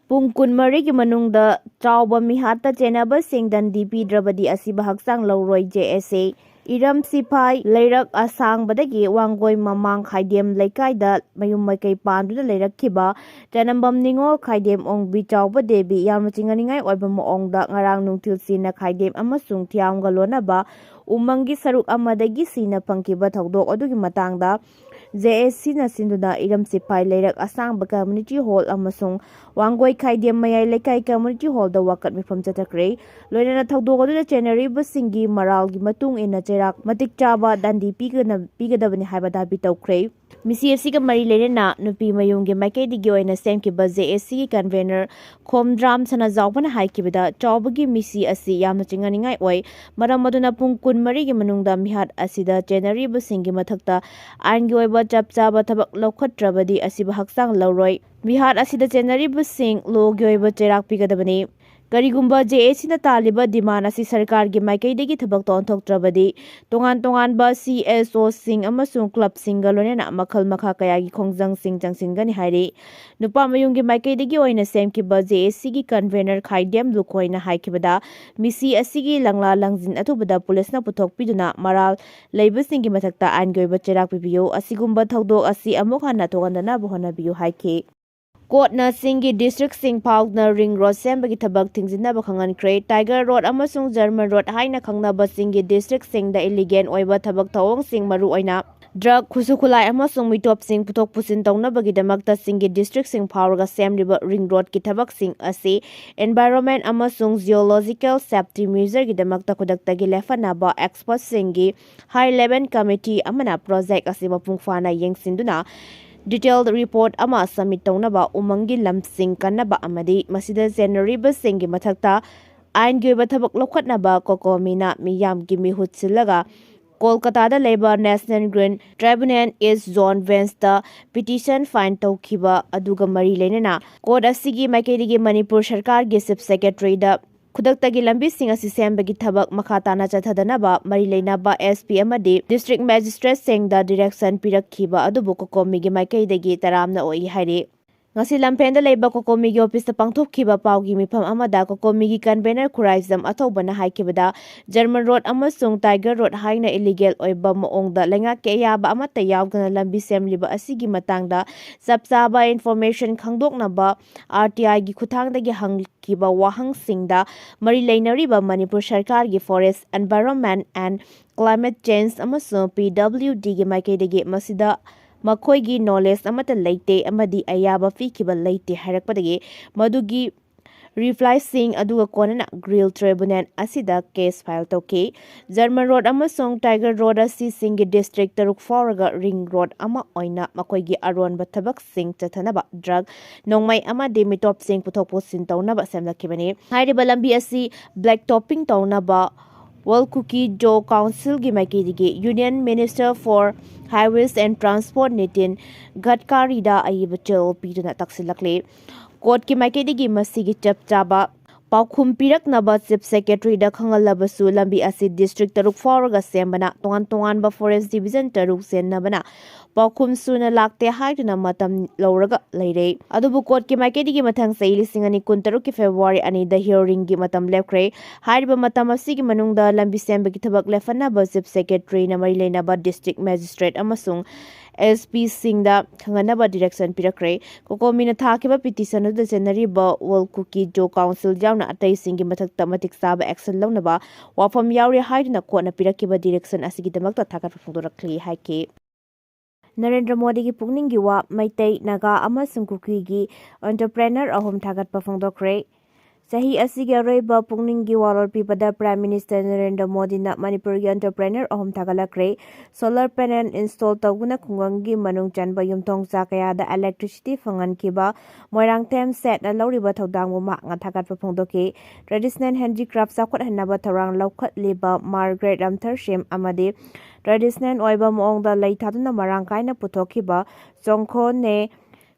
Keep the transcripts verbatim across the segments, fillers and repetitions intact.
ꯄꯨꯡ ꯀꯨꯟꯃꯔꯤꯒꯤ ꯃꯅꯨꯡꯗ ꯆꯥꯎꯕ ꯃꯤꯍꯥꯠꯇ ꯆꯦꯟꯅꯕꯁꯤꯡ ꯗꯟꯗꯤ ꯄꯤꯗ꯭ꯔꯕꯗꯤ ꯑꯁꯤꯕ ꯍꯛꯆꯥꯡ ꯂꯧꯔꯣꯏ꯫ ꯖꯦ ꯑꯦꯁ ꯁꯤ ꯏꯔꯝ ꯁꯤꯐꯥꯏ ꯂꯩꯔꯛ ꯑꯁꯥꯡꯕꯗꯒꯤ ꯋꯥꯡꯒꯣꯏ ꯃꯃꯥꯡ ꯈꯥꯏꯗꯦꯝ ꯂꯩꯀꯥꯏꯗ ꯃꯌꯨꯝ ꯃꯀꯩ ꯄꯥꯟꯗꯨꯅ ꯂꯩꯔꯛꯈꯤꯕ ꯆꯅꯝꯕꯝ ꯅꯤꯉꯣꯜ, ꯈꯥꯏꯗꯦꯝ ꯑꯣꯡꯕꯤ ꯆꯥꯎꯕ ꯗꯦꯕꯤ ꯌꯥꯝꯅ ꯆꯤꯡꯅꯅꯤꯡꯉꯥꯏ ꯑꯣꯏꯕ ꯃꯑꯣꯡꯗ ꯉꯔꯥꯡ ꯅꯨꯡꯊꯤꯜ ꯁꯤꯅ ꯈꯥꯏꯗꯦꯝ ꯑꯃꯁꯨꯡ ꯊꯤꯌꯥꯝꯒ ꯂꯣꯟꯅꯕ ꯎꯃꯪꯒꯤ ꯁꯔꯨꯛ ꯑꯃꯗꯒꯤ ꯁꯤꯅ ꯐꯪꯈꯤꯕ ꯊꯧꯗꯣꯛ ꯑꯗꯨꯒꯤ ꯃꯇꯥꯡꯗ ꯖꯦ ꯑꯦꯁ ꯁꯤꯅ ꯁꯤꯟꯗꯨꯅ ꯏꯔꯝ ꯁꯤꯐꯥꯏ ꯂꯩꯔꯛ ꯑꯁꯥꯡꯕ ꯀꯝꯃ꯭ꯌꯨꯅꯤꯇꯤ ꯍꯣꯜ ꯑꯃꯁꯨꯡ ꯋꯥꯡꯒꯣꯏ ꯈꯥꯏꯗꯦꯝ ꯃꯌꯥꯏ ꯂꯩꯀꯥꯏ ꯀꯝꯃ꯭ꯌꯨꯅꯤꯇꯤ ꯍꯣꯜꯗ ꯋꯥꯀꯠ ꯃꯤꯐꯝ ꯆꯠꯊꯈ꯭ꯔꯦ꯫ ꯂꯣꯏꯅꯅ ꯊꯧꯗꯣꯛ ꯑꯗꯨꯗ ꯆꯦꯟꯅꯔꯤꯕꯁꯤꯡꯒꯤ ꯃꯔꯥꯜꯒꯤ ꯃꯇꯨꯡ ꯏꯟꯅ ꯆꯩꯔꯥꯛ ꯃꯇꯤꯛ ꯆꯥꯕ ꯗꯟꯗꯤ ꯄꯤꯒꯅ-, ꯄꯤꯒꯗꯕꯅꯤ ꯍꯥꯏꯕ ꯗꯥꯕꯤ ꯇꯧꯈ꯭ꯔꯦ꯫ ꯃꯤꯁꯤ ꯑꯁꯤꯒ ꯃꯔꯤ ꯂꯩꯅꯅ ꯅꯨꯄꯤ ꯃꯌꯨꯝꯒꯤ ꯃꯥꯏꯀꯩꯗꯒꯤ ꯑꯣꯏꯅ ꯁꯦꯝꯈꯤꯕ ꯖꯦ ꯑꯦꯁ ꯁꯤꯒꯤ ꯀꯟꯚꯦꯅꯔ ꯈꯣꯝꯗ꯭ꯔꯥꯝ ꯁꯅꯥꯖꯥꯎꯕꯅ ꯍꯥꯏꯈꯤꯕꯗ, ꯆꯥꯎꯕꯒꯤ ꯃꯤꯁꯤ ꯑꯁꯤ ꯌꯥꯝꯅ ꯆꯤꯡꯅꯅꯤꯡꯉꯥꯏ ꯑꯣꯏ꯫ ꯃꯔꯝ ꯑꯗꯨꯅ ꯄꯨꯡ ꯀꯨꯟꯃꯔꯤꯒꯤ ꯃꯅꯨꯡꯗ ꯃꯤꯍꯥꯠ ꯑꯁꯤꯗ ꯆꯦꯟꯅꯔꯤꯕꯁꯤꯡꯒꯤ ꯃꯊꯛꯇ ꯑꯥꯏꯟꯒꯤ ꯑꯣꯏꯕ ꯆꯞ ꯆꯥꯕ ꯊꯕꯛ ꯂꯧꯈꯠꯇ꯭ꯔꯕꯗꯤ ꯑꯁꯤꯕ ꯍꯛꯆꯥꯡ ꯂꯧꯔꯣꯏ꯫ ꯃꯤꯍꯥꯠ ꯑꯁꯤꯗ ꯆꯦꯟꯅꯔꯤꯕꯁꯤꯡ ꯂꯣꯒꯤ ꯑꯣꯏꯕ ꯆꯩꯔꯥꯛ ꯄꯤꯒꯗꯕꯅꯤ꯫ ꯀꯔꯤꯒꯨꯝꯕ ꯖꯦ ꯑꯦꯁ ꯁꯤꯅ ꯇꯥꯜꯂꯤꯕ ꯗꯤꯃꯥꯟ ꯑꯁꯤ ꯁꯔꯀꯥꯔꯒꯤ ꯃꯥꯏꯀꯩꯗꯒꯤ ꯊꯕꯛꯇ ꯑꯣꯟꯊꯣꯛꯇ꯭ꯔꯕꯗꯤ, ꯇꯣꯉꯥꯟ ꯇꯣꯉꯥꯟꯕ ꯁꯤ ꯑꯦꯁ ꯑꯣꯁꯤꯡ ꯑꯃꯁꯨꯡ ꯀ꯭ꯂꯕꯁꯤꯡꯒ ꯂꯣꯏꯅꯅ ꯃꯈꯜ ꯃꯈꯥ ꯀꯌꯥꯒꯤ ꯈꯣꯡꯖꯪꯁꯤꯡ ꯆꯪꯁꯤꯟꯒꯅꯤ ꯍꯥꯏꯔꯤ꯫ ꯅꯨꯄꯥ ꯃꯌꯨꯝꯒꯤ ꯃꯥꯏꯀꯩꯗꯒꯤ ꯑꯣꯏꯅ ꯁꯦꯝꯈꯤꯕ ꯖꯦ ꯑꯦꯁ ꯁꯤꯒꯤ ꯀꯟꯚꯦꯅꯔ ꯈꯥꯏꯗꯦꯝ ꯂꯨꯈꯣꯏꯅ ꯍꯥꯏꯈꯤꯕꯗ, ꯃꯤꯁꯤ ꯑꯁꯤꯒꯤ ꯂꯪꯂꯥ ꯂꯪꯖꯤꯟ ꯑꯊꯨꯕꯗ ꯄꯨꯂꯤꯁꯅ ꯄꯨꯊꯣꯛꯄꯤꯗꯨꯅ ꯃꯔꯥꯜ ꯂꯩꯕꯁꯤꯡꯒꯤ ꯃꯊꯛꯇ ꯑꯥꯏꯟꯒꯤ ꯑꯣꯏꯕ ꯆꯩꯔꯥꯛ ꯄꯤꯕꯤꯌꯨ, ꯑꯁꯤꯒꯨꯝꯕ ꯊꯧꯗꯣꯛ ꯑꯁꯤ ꯑꯃꯨꯛ ꯍꯟꯅ ꯊꯣꯛꯍꯟꯗꯅꯕ ꯍꯣꯠꯅꯕꯤꯌꯨ ꯍꯥꯏꯈꯤ꯫ ꯀꯣꯔꯠꯅ ꯆꯤꯡꯒꯤ ꯗꯤꯁꯇ꯭ꯔꯤꯛꯁꯤꯡ ꯐꯥꯎꯗꯨꯅ ꯔꯤꯡ ꯔꯣꯗ ꯁꯦꯝꯕꯒꯤ ꯊꯕꯛ ꯊꯤꯡꯖꯤꯟꯅꯕ ꯈꯪꯍꯟꯈ꯭ꯔꯦ꯫ ꯇꯥꯏꯒꯔ ꯔꯣꯗ ꯑꯃꯁꯨꯡ ꯖꯔꯃꯟ ꯔꯣꯗ ꯍꯥꯏꯅ ꯈꯪꯅꯕ ꯆꯤꯡꯒꯤ ꯗꯤꯁꯇ꯭ꯔꯤꯛꯁꯤꯡꯗ ꯏꯂꯤꯒꯦꯜ ꯑꯣꯏꯕ ꯊꯕꯛ ꯊꯧꯑꯣꯡꯁꯤꯡ, ꯃꯔꯨꯑꯣꯏꯅ ꯗ꯭ꯔꯒ, ꯈꯨꯠꯁꯨ ꯈꯨꯠꯂꯥꯏ ꯑꯃꯁꯨꯡ ꯃꯤꯇꯣꯞꯁꯤꯡ ꯄꯨꯊꯣꯛ ꯄꯨꯁꯤꯟ ꯇꯧꯅꯕꯒꯤꯗꯃꯛꯇ ꯆꯤꯡꯒꯤ ꯗꯤꯁꯇ꯭ꯔꯤꯛꯁꯤꯡ ꯐꯥꯎꯔꯒ ꯁꯦꯝꯂꯤꯕ ꯔꯤꯡ ꯔꯣꯗꯀꯤ ꯊꯕꯛꯁꯤꯡ ꯑꯁꯤ ꯏꯟꯚꯥꯏꯔꯣꯟꯃꯦꯟ ꯑꯃꯁꯨꯡ ꯖꯤꯑꯣꯂꯣꯖꯤꯀꯦꯜ ꯁꯦꯐꯇꯤ ꯃꯦꯖꯔꯒꯤꯗꯃꯛꯇ ꯈꯨꯗꯛꯇꯒꯤ ꯂꯦꯞꯍꯟꯅꯕ ꯑꯦꯛꯁꯄꯔꯠꯁꯤꯡꯒꯤ ꯍꯥꯏ ꯂꯦꯚꯦꯜ ꯀꯃꯤꯇꯤ ꯑꯃꯅ ꯄ꯭ꯔꯣꯖꯦꯛ ꯑꯁꯤ ꯃꯄꯨꯡ ꯐꯥꯅ ꯌꯦꯡꯁꯤꯟꯗꯨꯅ ꯗꯤꯇꯦꯜ ꯔꯤꯄꯣꯔꯠ ꯑꯃ ꯁꯕꯃꯤꯠ ꯇꯧꯅꯕ ꯎꯃꯪꯒꯤ ꯂꯝꯁꯤꯡ ꯀꯟꯅꯕ ꯑꯃꯗꯤ ꯃꯁꯤꯗ ꯆꯦꯟꯅꯔꯤꯕꯁꯤꯡꯒꯤ ꯃꯊꯛꯇ ꯑꯥꯏꯟꯒꯤ ꯑꯣꯏꯕ ꯊꯕꯛ ꯂꯧꯈꯠꯅꯕ ꯀꯣꯀꯣꯃꯤꯅ ꯃꯤꯌꯥꯝꯒꯤ ꯃꯤꯍꯨꯠ ꯁꯤꯜꯂꯒ ꯀꯣꯜꯀꯇꯥꯗ ꯂꯩꯕ National Green Tribunal East Zone Bench ꯇ ꯄꯤꯇꯤꯁꯟ ꯐꯥꯏꯜ ꯇꯧꯈꯤꯕ ꯑꯗꯨꯒ ꯃꯔꯤ ꯂꯩꯅꯅ ꯀꯣꯔꯠ ꯑꯁꯤꯒꯤ ꯃꯥꯏꯀꯩꯗꯒꯤ ꯃꯅꯤꯄꯨꯔ ꯁꯔꯀꯥꯔꯒꯤ ꯆꯤꯐ ꯁꯦꯀ꯭ꯔꯦꯇꯔꯤꯗ ꯈꯨꯗꯛꯇꯒꯤ ꯂꯝꯕꯤꯁꯤꯡ ꯑꯁꯤ ꯁꯦꯝꯕꯒꯤ ꯊꯕꯛ ꯃꯈꯥ ꯇꯥꯅ ꯆꯠꯊꯗꯅꯕ ꯃꯔꯤ ꯂꯩꯅꯕ ꯑꯦꯁ ꯄꯤ ꯑꯃꯗꯤ ꯗꯤꯁꯇ꯭ꯔꯤꯛ ꯃꯦꯖꯤꯁꯇ꯭ꯔꯦꯠꯁꯤꯡꯗ ꯗꯤꯔꯦꯛꯁꯟ ꯄꯤꯔꯛꯈꯤꯕ ꯑꯗꯨꯕꯨ ꯀꯣꯀꯣꯃꯤꯒꯤ ꯃꯥꯏꯀꯩꯗꯒꯤ ꯇꯔꯥꯝꯅ ꯑꯣꯛꯏ ꯍꯥꯏꯔꯤ꯫ ꯉꯁꯤ ꯂꯝꯐꯦꯟꯗ ꯂꯩꯕ ꯀꯣꯀꯣꯃꯤꯒꯤ ꯑꯣꯐꯤꯁꯇ ꯄꯥꯡꯊꯣꯛꯈꯤꯕ ꯄꯥꯎꯒꯤ ꯃꯤꯐꯝ ꯑꯃꯗ ꯀꯣꯀꯣꯃꯤꯒꯤ ꯀꯟꯚꯦꯅꯔ ꯈꯨꯔꯥꯏꯖꯝ ꯑꯊꯧꯕꯅ ꯍꯥꯏꯈꯤꯕꯗ, ꯖꯔꯃꯟ ꯔꯣꯗ ꯑꯃꯁꯨꯡ ꯇꯥꯏꯒꯔ ꯔꯣꯗ ꯍꯥꯏꯅ ꯏꯂꯤꯒꯦꯜ ꯑꯣꯏꯕ ꯃꯑꯣꯡꯗ ꯂꯩꯉꯥꯛꯀꯤ ꯑꯌꯥꯕ ꯑꯃꯠꯇ ꯌꯥꯎꯗꯅ ꯂꯝꯕꯤ ꯁꯦꯝꯂꯤꯕ ꯑꯁꯤꯒꯤ ꯃꯇꯥꯡꯗ ꯆꯞ ꯆꯥꯕ ꯏꯟꯐꯣꯔꯃꯦꯁꯟ ꯈꯪꯗꯣꯛꯅꯕ ꯑꯥꯔ ꯇꯤ ꯑꯥꯏꯒꯤ ꯈꯨꯠꯊꯥꯡꯗꯒꯤ ꯍꯪꯈꯤꯕ ꯋꯥꯍꯪꯁꯤꯡꯗ ꯃꯔꯤ ꯂꯩꯅꯔꯤꯕ ꯃꯅꯤꯄꯨꯔ ꯁꯔꯀꯥꯔꯒꯤ Forest, Environment and Climate Change ꯑꯃꯁꯨꯡ ꯄꯤ ꯗꯕ꯭ꯂꯤꯎ ꯗꯤꯒꯤ ꯃꯥꯏꯀꯩꯗꯒꯤ ꯃꯁꯤꯗ ꯃꯈꯣꯏꯒꯤ ꯅꯣꯂꯦꯖ ꯑꯃꯠꯇ ꯂꯩꯇꯦ ꯑꯃꯗꯤ ꯑꯌꯥꯕ ꯄꯤꯈꯤꯕ ꯂꯩꯇꯦ ꯍꯥꯏꯔꯛꯄꯗꯒꯤ ꯃꯗꯨꯒꯤ ꯔꯤꯄ꯭ꯂꯥꯏꯁꯤꯡ ꯑꯗꯨꯒ ꯀꯣꯟꯅꯅ ꯒ꯭ꯔꯤꯜ ꯇ꯭ꯔꯤꯕꯨꯅꯦꯜ ꯑꯁꯤꯗ ꯀꯦꯁ ꯐꯥꯏꯜ ꯇꯧꯈꯤ꯫ ꯖꯔꯃꯟ ꯔꯣꯗ ꯑꯃꯁꯨꯡ ꯇꯥꯏꯒꯔ ꯔꯣꯗ ꯑꯁꯤꯁꯤꯡꯒꯤ ꯗꯤꯁꯇ꯭ꯔꯤꯛ ꯇꯔꯨꯛ ꯐꯥꯎꯔꯒ ꯔꯤꯡ ꯔꯣꯗ ꯑꯃ ꯑꯣꯏꯅ ꯃꯈꯣꯏꯒꯤ ꯑꯔꯣꯟꯕ ꯊꯕꯛꯁꯤꯡ ꯆꯠꯊꯅꯕ ꯗ꯭ꯔꯒ, ꯅꯣꯡꯃꯩ ꯑꯃꯗꯤ ꯃꯤꯇꯣꯞꯁꯤꯡ ꯄꯨꯊꯣꯛ ꯄꯨꯁꯤꯟ ꯇꯧꯅꯕ ꯁꯦꯝꯂꯛꯈꯤꯕꯅꯤ꯫ ꯍꯥꯏꯔꯤꯕ ꯂꯝꯕꯤ ꯑꯁꯤ ꯕ꯭ꯂꯦꯛ ꯇꯣꯞꯄꯤꯡ ꯇꯧꯅꯕ ꯋꯥꯔꯜ ꯀꯨꯀꯤ ꯖꯣ ꯀꯥꯎꯟꯁꯤꯜꯒꯤ ꯃꯥꯏꯀꯩꯗꯒꯤ Union Minister for Highways and Transport Nitin ꯒꯗꯀꯥꯔꯤꯗ ꯑꯏꯕ ꯆꯦꯔꯣꯜ ꯄꯤꯗꯨꯅ ꯇꯛꯁꯤꯜꯂꯛꯂꯤ꯫ ꯀꯣꯔꯠꯀꯤ ꯃꯥꯏꯀꯩꯗꯒꯤ ꯃꯁꯤꯒꯤ ꯆꯞ ꯆꯥꯕ ꯄꯥꯎꯈꯨꯝ ꯄꯤꯔꯛꯅꯕ ꯆꯤꯐ ꯁꯦꯀ꯭ꯔꯦꯇꯔꯤꯗ ꯈꯪꯍꯜꯂꯕꯁꯨ, ꯂꯝꯕꯤ ꯑꯁꯤ ꯗꯤꯁꯇ꯭ꯔꯤꯛ ꯇꯔꯨꯛ ꯐꯥꯎꯔꯒ ꯁꯦꯝꯕꯅ ꯇꯣꯉꯥꯟ ꯇꯣꯉꯥꯟꯕ ꯐꯣꯔꯦꯁ ꯗꯤꯕꯤꯖꯟ ꯇꯔꯨꯛ ꯆꯦꯟꯅꯕꯅ ꯄꯥꯎꯈꯨꯝ ꯁꯨꯅ ꯂꯥꯛꯇꯦ ꯍꯥꯏꯗꯨꯅ ꯃꯇꯝ ꯂꯧꯔꯒ ꯂꯩꯔꯦ꯫ ꯑꯗꯨꯕꯨ ꯀꯣꯔꯠꯀꯤ ꯃꯥꯏꯀꯩꯗꯒꯤ ꯃꯊꯪ ꯆꯍꯤ ꯂꯤꯁꯤꯡ ꯑꯅꯤ ꯀꯨꯟꯇꯔꯨꯛꯀꯤ ꯐꯦꯕ꯭ꯔꯨꯋꯥꯔꯤ ꯑꯅꯤꯗ ꯍꯤꯌꯔꯤꯡꯒꯤ ꯃꯇꯝ ꯂꯦꯞꯈ꯭ꯔꯦ꯫ ꯍꯥꯏꯔꯤꯕ ꯃꯇꯝ ꯑꯁꯤꯒꯤ ꯃꯅꯨꯡꯗ ꯂꯝꯕꯤ ꯁꯦꯝꯕꯒꯤ ꯊꯕꯛ ꯂꯦꯞꯍꯟꯅꯕ ꯆꯤꯐ ꯁꯦꯀ꯭ꯔꯦꯇꯔꯤꯅ ꯃꯔꯤ ꯂꯩꯅꯕ ꯗꯤꯁꯇ꯭ꯔꯤꯛ ꯃꯦꯖꯤꯁꯇ꯭ꯔꯦꯠ ꯑꯃꯁꯨꯡ ꯑꯦꯁ ꯄꯤꯁꯤꯡꯗ ꯈꯪꯍꯟꯅꯕ ꯗꯤꯔꯦꯛꯁꯟ ꯄꯤꯔꯛꯈ꯭ꯔꯦ꯫ ꯀꯣꯀꯣꯃꯤꯅ ꯊꯥꯈꯤꯕ ꯄꯤꯇꯤꯁꯟ ꯑꯗꯨꯗ ꯆꯦꯟꯅꯔꯤꯕ ꯋꯥꯔꯜ ꯀꯨꯀꯤ ꯖꯣ ꯀꯥꯎꯟꯁꯤꯜ ꯌꯥꯎꯅ ꯑꯇꯩꯁꯤꯡꯒꯤ ꯃꯊꯛꯇ ꯃꯇꯤꯛ ꯆꯥꯕ ꯑꯦꯛꯁꯟ ꯂꯧꯅꯕ ꯋꯥꯐꯝ ꯌꯥꯎꯔꯤ ꯍꯥꯏꯗꯨꯅ ꯀꯣꯔꯠꯅ ꯄꯤꯔꯛꯈꯤꯕ ꯗꯤꯔꯦꯛꯁꯟ ꯑꯁꯤꯒꯤꯗꯃꯛꯇ ꯊꯥꯒꯠꯄ ꯐꯣꯡꯗꯣꯔꯛꯂꯤ ꯍꯥꯏꯈꯤ꯫ ꯅꯔꯦꯟꯗ꯭ꯔ ꯃꯣꯗꯤꯒꯤ ꯄꯨꯛꯅꯤꯡꯒꯤ ꯋꯥ, ꯃꯩꯇꯩ, ꯅꯥꯒꯥ ꯑꯃꯁꯨꯡ ꯀꯨꯀꯤꯒꯤ ꯑꯣꯟꯇꯔꯄ꯭ꯔꯦꯅꯔ ꯑꯍꯨꯝ ꯊꯥꯒꯠꯄ ꯐꯣꯡꯗꯣꯛꯈ꯭ꯔꯦ꯫ ꯆꯍꯤ ꯑꯁꯤꯒꯤ ꯑꯔꯣꯏꯕ ꯄꯨꯛꯅꯤꯡꯒꯤ ꯋꯥꯔꯣꯜ ꯄꯤꯕꯗ ꯄ꯭ꯔꯥꯏꯝ ꯃꯤꯅꯤꯁꯇꯔ ꯅꯔꯦꯟꯗ꯭ꯔ ꯃꯣꯗꯤꯅ ꯃꯅꯤꯄꯨꯔꯒꯤ ꯑꯣꯟꯇꯔꯄ꯭ꯔꯦꯅꯔ ꯑꯍꯨꯝ ꯊꯥꯒꯠꯂꯛꯈ꯭ꯔꯦ꯫ ꯁꯣꯂꯔ ꯄꯦꯅꯦꯜ ꯏꯟꯁꯇꯣꯜ ꯇꯧꯗꯨꯅ ꯈꯨꯡꯒꯪꯒꯤ ꯃꯅꯨꯡ ꯆꯟꯕ ꯌꯨꯝꯊꯣꯡ ꯆꯥ ꯀꯌꯥꯗ ꯏꯂꯦꯛꯇ꯭ꯔꯤꯁꯤꯇꯤ ꯐꯪꯍꯟꯈꯤꯕ ꯃꯣꯏꯔꯥꯡꯊꯦꯝ ꯁꯦꯠꯅ ꯂꯧꯔꯤꯕ ꯊꯧꯗꯥꯡꯕꯨ ꯃꯍꯥꯛꯅ ꯊꯥꯒꯠꯄ ꯐꯣꯡꯗꯣꯛꯈꯤ꯫ ꯇ꯭ꯔꯦꯗꯤꯁꯅꯦꯜ ꯍꯦꯟꯗꯤꯀ꯭ꯔꯥꯐ ꯆꯥꯎꯈꯠꯍꯟꯅꯕ ꯊꯧꯔꯥꯡ ꯂꯧꯈꯠꯂꯤꯕ ꯃꯥꯔꯒ꯭ꯔꯦꯠ ꯔꯝꯊꯔꯁꯤꯝ ꯑꯃꯗꯤ ꯇ꯭ꯔꯦꯗꯤꯁꯅꯦꯜ ꯑꯣꯏꯕ ꯃꯑꯣꯡꯗ ꯂꯩ ꯊꯥꯗꯨꯅ ꯃꯔꯥꯡ ꯀꯥꯏꯅ ꯄꯨꯊꯣꯛꯈꯤꯕ ꯆꯣꯡꯈꯣꯅꯦ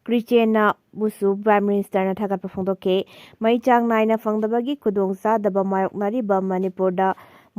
ꯀ꯭ꯔꯤꯆꯦꯅꯥꯕꯨꯁꯨ ꯄ꯭ꯔꯥꯏꯝ ꯃꯤꯅꯤꯁꯇꯔꯅ ꯊꯥꯒꯠꯄ ꯐꯣꯡꯗꯣꯛꯈꯤ꯫ ꯃꯩ ꯆꯥꯡ ꯅꯥꯏꯅ ꯐꯪꯗꯕꯒꯤ ꯈꯨꯗꯣꯡꯆꯥꯗꯕ ꯃꯥꯌꯣꯛꯅꯔꯤꯕ ꯃꯅꯤꯄꯨꯔꯗ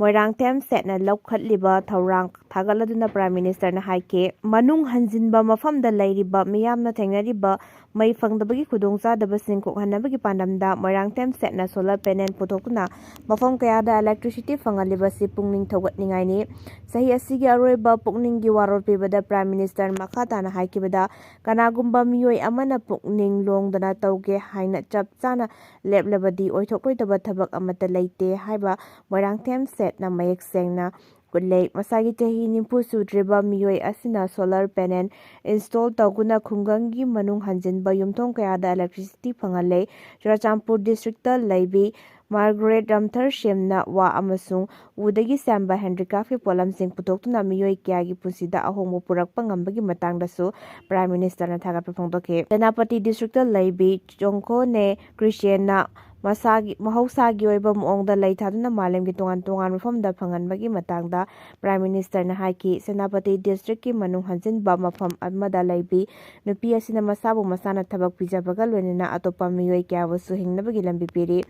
ꯃꯣꯏꯔꯥꯡꯊꯦꯝ ꯁꯦꯠꯅ ꯂꯧꯈꯠꯂꯤꯕ ꯊꯧꯔꯥꯡ ꯊꯥꯒꯠꯂꯗꯨꯅ ꯄ꯭ꯔꯥꯏꯝ ꯃꯤꯅꯤꯁꯇꯔꯅ ꯍꯥꯏꯈꯤ, ꯃꯅꯨꯡ ꯍꯟꯖꯤꯟꯕ ꯃꯐꯝꯗ ꯂꯩꯔꯤꯕ ꯃꯤꯌꯥꯝꯅ ꯊꯦꯡꯅꯔꯤꯕ ꯃꯩ ꯐꯪꯗꯕꯒꯤ ꯈꯨꯗꯣꯡꯆꯥꯗꯕꯁꯤꯡ ꯀꯣꯛꯍꯟꯅꯕꯒꯤ ꯄꯥꯟꯗꯝꯗ ꯃꯣꯏꯔꯥꯡꯊꯦꯝ ꯁꯦꯠꯅ solar panel ꯄꯨꯊꯣꯛꯇꯨꯅ ꯃꯐꯝ ꯀꯌꯥꯗ electricity ꯐꯪꯍꯜꯂꯤꯕꯁꯤ ꯄꯨꯛꯅꯤꯡ ꯊꯧꯒꯠꯅꯤꯡꯉꯥꯏꯅꯤ꯫ ꯆꯍꯤ ꯑꯁꯤꯒꯤ ꯑꯔꯣꯏꯕ ꯄꯨꯛꯅꯤꯡꯒꯤ ꯋꯥꯔꯣꯜ ꯄꯤꯕꯗ Prime Minister ꯃꯈꯥ ꯇꯥꯅ ꯍꯥꯏꯈꯤꯕꯗ, ꯀꯅꯥꯒꯨꯝꯕ ꯃꯤꯑꯣꯏ ꯑꯃꯅ ꯄꯨꯛꯅꯤꯡ ꯂꯣꯡꯗꯅ ꯇꯧꯒꯦ ꯍꯥꯏꯅ ꯆꯞ ꯆꯥꯅ ꯂꯦꯞꯂꯕꯗꯤ ꯑꯣꯏꯊꯣꯛꯂꯣꯏꯗꯕ ꯊꯕꯛ ꯑꯃꯠꯇ ꯂꯩꯇꯦ ꯍꯥꯏꯕ ꯃꯣꯏꯔꯥꯡꯊꯦꯝ ꯁꯦꯠꯅ ꯃꯌꯦꯛ ꯁꯦꯡꯅ ꯎꯠꯂꯦ꯫ ꯃꯁꯥꯒꯤ ꯆꯍꯤ ꯅꯤꯐꯨ ꯁꯨꯗ꯭ꯔꯤꯕ ꯃꯤꯑꯣꯏ ꯑꯁꯤꯅ solar panel install ꯇꯧꯗꯨꯅ ꯈꯨꯡꯒꯪꯒꯤ ꯃꯅꯨꯡ ꯍꯟꯖꯤꯟꯕ ꯌꯨꯝꯊꯣꯡ ꯀꯌꯥꯗ electricity ꯐꯪꯍꯜꯂꯦ꯫ ꯆꯨꯔꯆꯥꯟꯄꯨꯔ district ꯂꯩꯕꯤ Margaret ꯔꯝꯊꯔ ꯁꯦꯝꯅ ꯋꯥ ꯑꯃꯁꯨꯡ ꯎꯗꯒꯤ ꯁꯦꯝꯕ handicraft ꯀꯤ ꯄꯣꯠꯂꯝꯁꯤꯡ ꯄꯨꯊꯣꯛꯇꯨꯅ ꯃꯤꯑꯣꯏ ꯀꯌꯥꯒꯤ ꯄꯨꯟꯁꯤꯗ ꯑꯍꯣꯡꯕ ꯄꯨꯔꯛꯄ ꯉꯝꯕꯒꯤ ꯃꯇꯥꯡꯗꯁꯨ Prime Minister ꯅ ꯊꯥꯒꯠꯄ ꯐꯣꯡꯗꯣꯛꯈꯤ꯫ ꯁꯦꯅꯥꯄꯇꯤ district ꯂꯩꯕꯤ ꯆꯣꯡꯈꯣꯅꯦ ꯀ꯭ꯔꯤꯁꯦꯟꯅ ꯃꯁꯥꯒꯤ, ꯃꯍꯧꯁꯥꯒꯤ ꯑꯣꯏꯕ ꯃꯑꯣꯡꯗ ꯂꯩ ꯊꯥꯗꯨꯅ ꯃꯥꯂꯦꯝꯒꯤ ꯇꯣꯉꯥꯟ ꯇꯣꯉꯥꯟꯕ ꯃꯐꯝꯗ ꯐꯪꯍꯟꯕꯒꯤ ꯃꯇꯥꯡꯗ Prime Minister ꯅ ꯍꯥꯏꯈꯤ꯫ ꯁꯦꯅꯥꯄꯇꯤ district ꯀꯤ ꯃꯅꯨꯡ ꯍꯟꯖꯤꯟꯕ ꯃꯐꯝ ꯑꯃꯗ ꯂꯩꯕꯤ ꯅꯨꯄꯤ ꯑꯁꯤꯅ ꯃꯁꯥꯕꯨ ꯃꯁꯥꯅ ꯊꯕꯛ ꯄꯤꯖꯕꯒ ꯂꯣꯏꯅꯅ ꯑꯇꯣꯞꯄ ꯃꯤꯑꯣꯏ ꯀꯌꯥꯕꯨꯁꯨ ꯍꯤꯡꯅꯕꯒꯤ ꯂꯝꯕꯤ ꯄꯤꯔꯤ꯫